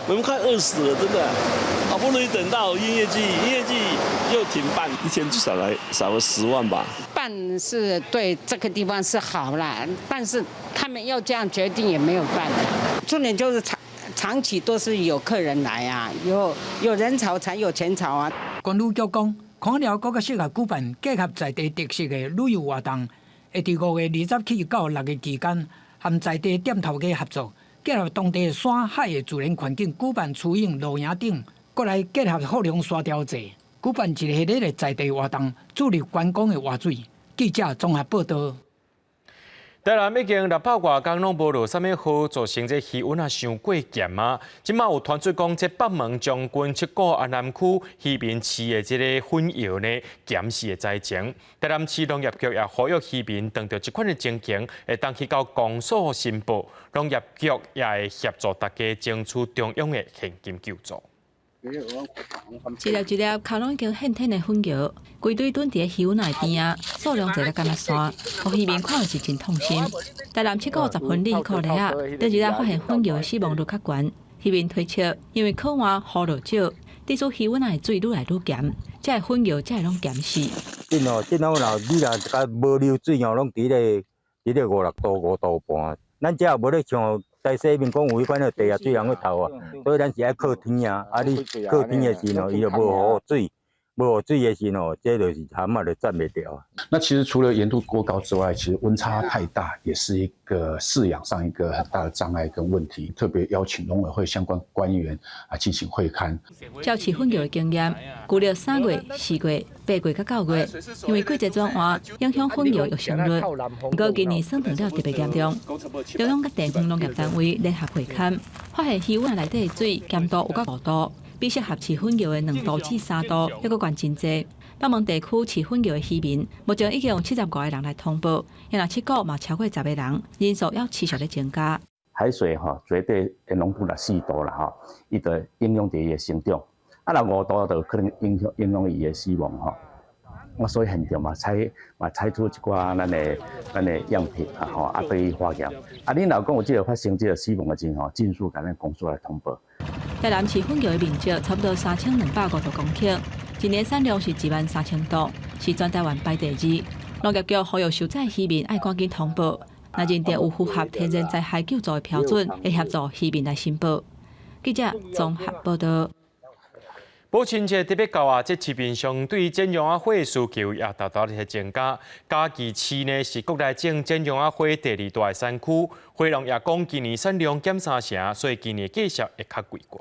我們快餓死了，真的。好不容易等到音樂季，音樂季又停辦，一天至少來少了10萬吧。辦是對這個地方是好啦，但是他們要這樣決定也沒有辦法。重點就是長長期都是有客人來啊，有人潮才有錢潮啊。觀旅局講，可能閣較適合舉辦結合在地特色的旅遊活動，會佇5月27到6月期間，和在地店頭家合作，結合當地山海的自然環境，舉辦雏鷹露營等，閣來結合福隆沙雕節，舉辦一系列的在地活動，助力觀光的活水。記者綜合報道。台南已經600外工攏無落啥物雨，造成這魚塭啊傷過鹹啊！這馬有傳出講，這北門將軍七股安南區漁民飼的這个粉蟯呢，鹹死的災情。台南市農業局也呼籲漁民，當著這款的情形，會當去到公所申報，農業局也會協助大家爭取中央的現金救助。一粒一粒跤攏已經現天的粉蟯，規堆蹲佇咧魚塭邊仔，數量濟甲敢若山，予漁民看是真痛心。台南七股10分里箍犁仔，頂一日發現粉蟯死亡率較懸，漁民推測，因為靠岸雨落少，致使魚塭的水愈來愈鹹，這个粉蟯才會攏鹹死。這哦，這若你若共無流水哦，攏佇咧五六度、5度半。咱這無咧像台西面講有彼款的地下水通去透啊，所以咱是愛靠天啊。啊，你靠天的時候，伊就無雨水，無雨水的時候，這就是蚶仔就站袂牢。那其實除了鹽度過高之外，其實溫差太大也是一個飼養上一個很大的障礙跟問題。特別邀請農委會相關官員啊進行會勘。照飼粉蟯的經驗，舊曆3月、4月、8月佮9月，因為季節轉換，影響粉蟯育成率。毋過今年霜凍了特別嚴重，中央佮地方農業單位聯合會勘，發現魚塭內底的水鹹度有到5度，比適合飼粉蟯的2度至3度，猶閣懸真濟。北門地區飼粉蟯的漁民，目前已經有75個人來通報，若七股嘛超過10個人，人數猶持續咧增加。海水吼絕對的濃度若4度啦吼，伊就影響著伊的成長。啊，若5度就可能影響伊的死亡吼。我所以現場嘛採取一寡咱的樣品啊吼，啊對伊化驗。啊，恁若講有這个發生這个死亡的情況，盡速共咱公所來通報。台南飼粉蟯的面積差不多3250公頃，一年產量是1萬3000噸，是全台灣排第二。農業局呼籲受災漁民愛趕緊通報，若認定有符合天然災害救助的標準，會協助漁民來申報。記者綜合報道。母親節特別到啊，這市面上對剪絨仔花的需求也大大咧增加。嘉義市呢是國內種剪絨仔花第二大的產區，花農也講今年產量減三成，所以今年價數會較貴寡。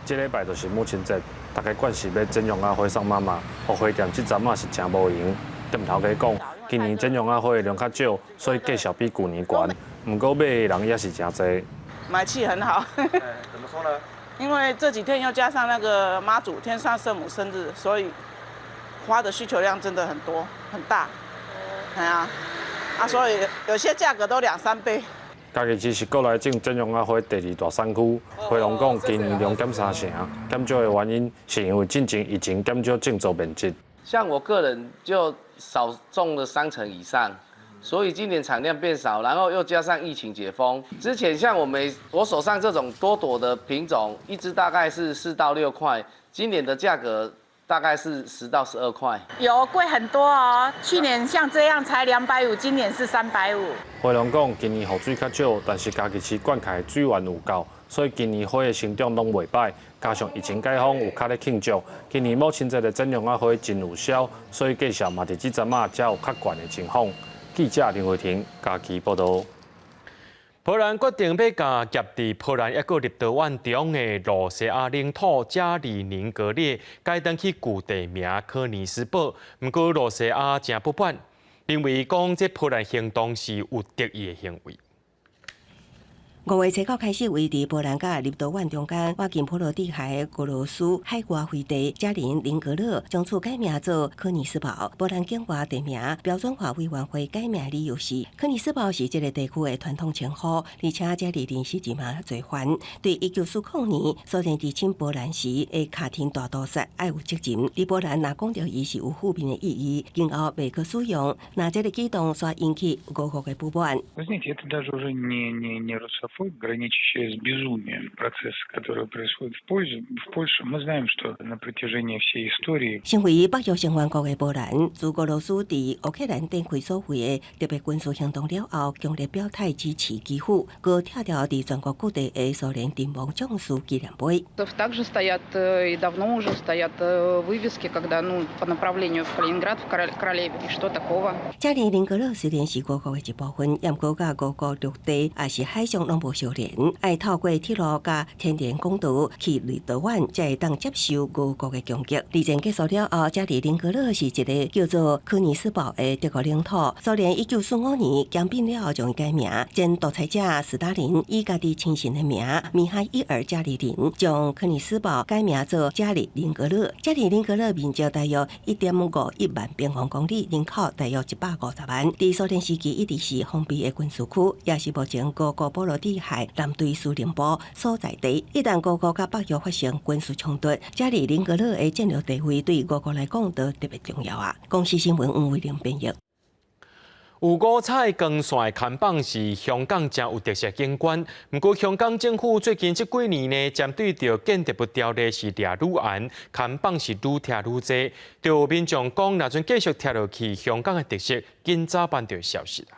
這禮拜就是母親節，大家慣勢買剪絨仔花送媽媽，予花店這陣仔是誠無閒。店頭家講，今年剪絨仔花的量較少，所以價數比舊年懸。毋過買的人也是誠濟。買氣很好。怎麼說呢？因為這幾天又加上那個媽祖天上聖母生日，所以花的需求量真的很多很大。係啊，啊，所以有些價格都兩三倍。嘉義市是國內種剪絨仔花第二大產區，花農講今年量減三成，減少的原因是因為進前疫情減少種植面積。像我個人就少種了三成以上，所以今年產量變少，然後又加上疫情解封，之前像我們我手上這種多朵的品種，一支大概是4到6塊，今年的價格大概是10到12塊。有貴很多哦，去年像這樣才250，今年是350。花農講，今年雨水較少，但是嘉義市灌溉水源有夠，所以今年花的成長攏袂䆀。加上疫情解封，有較咧慶祝，今年母親節的剪絨仔花真有銷，所以價數嘛佇這陣仔才有較懸的情況。記者林慧婷嘉義報道。波蘭決定欲共夾佇波蘭抑閣立陶宛中的露西亞領土加里寧格勒改轉去舊地名柯尼斯堡，毋過露西亞誠不滿，認為講這波蘭行動是有敵意的行為。5月初9開始，位佇波蘭佮立陶宛中間，倚近波羅的海的俄羅斯海外飛地加林寧格勒，從此改名做柯尼斯堡。波蘭境外地名標準化委員會改名理由是，柯尼斯堡是這個地區的傳統稱呼，而且加里寧是一名罪犯。對1940年蘇聯入侵波蘭時的卡廷大屠殺愛有責任。佇波蘭若講著伊是有負面的意義，今後袂閣使用。若這個舉動煞引起俄國的不滿。 Вы знаете, это даже уже не русофоб, граничащий с безумием процесс, который происходит в Польше. Мы знаем, что на протяжении всей истории 成為北約成員國的波蘭，自俄羅斯佇烏克蘭展開所謂的特別軍事行動了後，強烈表態支持基輔，閣拆掉佇全國各地的蘇聯陣亡將士紀念碑。 Также стоят и давно уже стоят вывески, когда, ну, по направлению в Калининград, в Королеве. И что такого? 加里寧格勒雖然是俄國的一部分，毋過佮俄國陸地抑是海上攏無相連，愛透過鐵路佮天然管道去立陶宛，才會當接受俄國的攻擊。二戰結束了後，加里寧格勒是一個叫做柯尼斯堡的德國領土。蘇聯1945年兼併了後，將伊改名。前獨裁者斯大林以家己親信的名米哈伊爾·加里寧，將柯尼斯堡改名做加里寧格勒。加里寧格勒面積大約1.51萬平方公里，人口大約150萬。佇蘇聯時期一直是封閉的軍事區，也是目前俄國波羅的海艦隊司令部所在地。一旦俄國佮北約發生軍事衝突，加里寧格勒的戰略地位對俄國來講都特別重要啊！公視新聞黃偉玲編譯。有五彩光線的看板是香港誠有特色景觀。毋過香港政府最近這幾年呢，針對著建築物條例是掠愈嚴，看板是愈拆愈濟。就有民眾講，若陣繼續拆落去，香港的特色緊早般就會消失啊。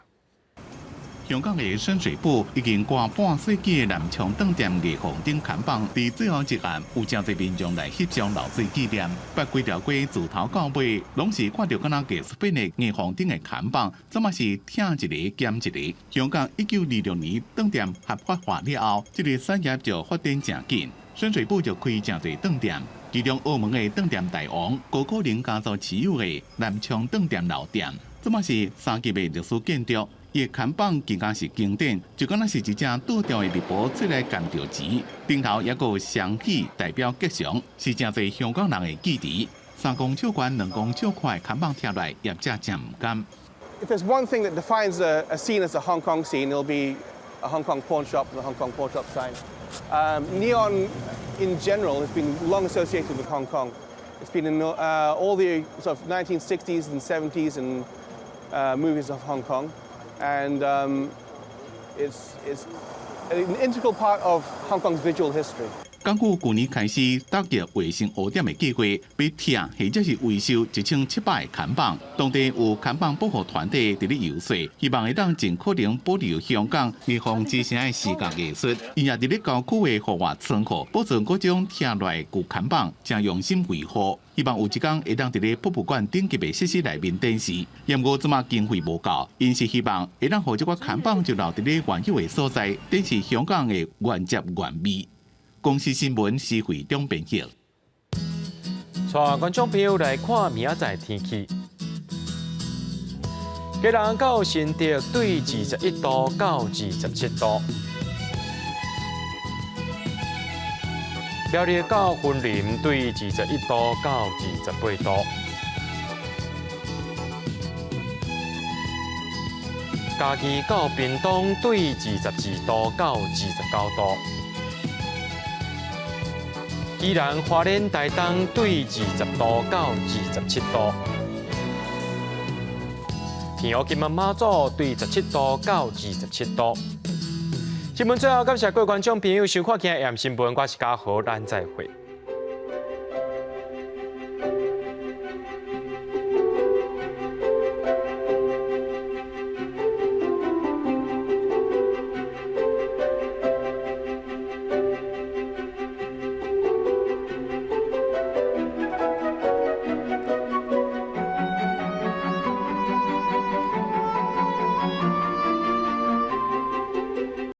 香港的深水埗已經掛半世紀的南昌當店霓虹燈看板，佇最後一暗有誠濟民眾來翕相留做紀念。不規條街自頭到尾，攏是掛著敢若藝術品的霓虹燈的看板，這嘛是拆一個減一個。香港1926年當店合法化了後，這個產業就發展誠緊。深水埗就開誠濟當店，其中澳門的當店大王高可寧家族持有的南昌當店老店，這嘛是三級的歷史建築。伊的看板更加是經典，就敢若是一隻倒吊的蜜婆出來攢著錢，頂頭猶閣有雙喜代表吉祥，是誠濟香港人的記憶。3公尺懸、2公尺寬的看板拆來，業者誠毋甘。 If there's one thing that defines a scene as a Hong Kong scene, it'll be a Hong Kong pawn shop and a Hong Kong pawn shop sign. Neon in general has been long associated with Hong Kong. It's been in all the sort of 1960s and 70s and movies of Hong Kong. And it's an integral part of Hong Kong's visual history. 港府舊年開始打擊衛生污點的計劃，欲拆或者是維修1700個看板。當地有看板保護團體佇咧遊說，希望會當盡可能保留香港霓虹之城的視覺藝術。𪜶也佇咧郊區的戶外倉庫保存各種拆落來舊看板，誠用心維護。希望有一天會當佇咧博物館頂級的設施內面展示。毋過這馬經費無夠，𪜶是希望會當予這寡看板就留佇咧原有的所在，展示香港的原汁原味。公視新聞施惠中編譯。帶觀眾朋友來看明仔載天氣。基隆到新竹對21度到27度。苗栗到雲林對21度到28度。嘉義到屏東對22度到29度。宜蘭花蓮台東對20度到27度。澎湖金門馬祖對17度到27度。新聞最後感謝各位觀眾朋友收看今日的新聞，我是嘉豪，咱再會。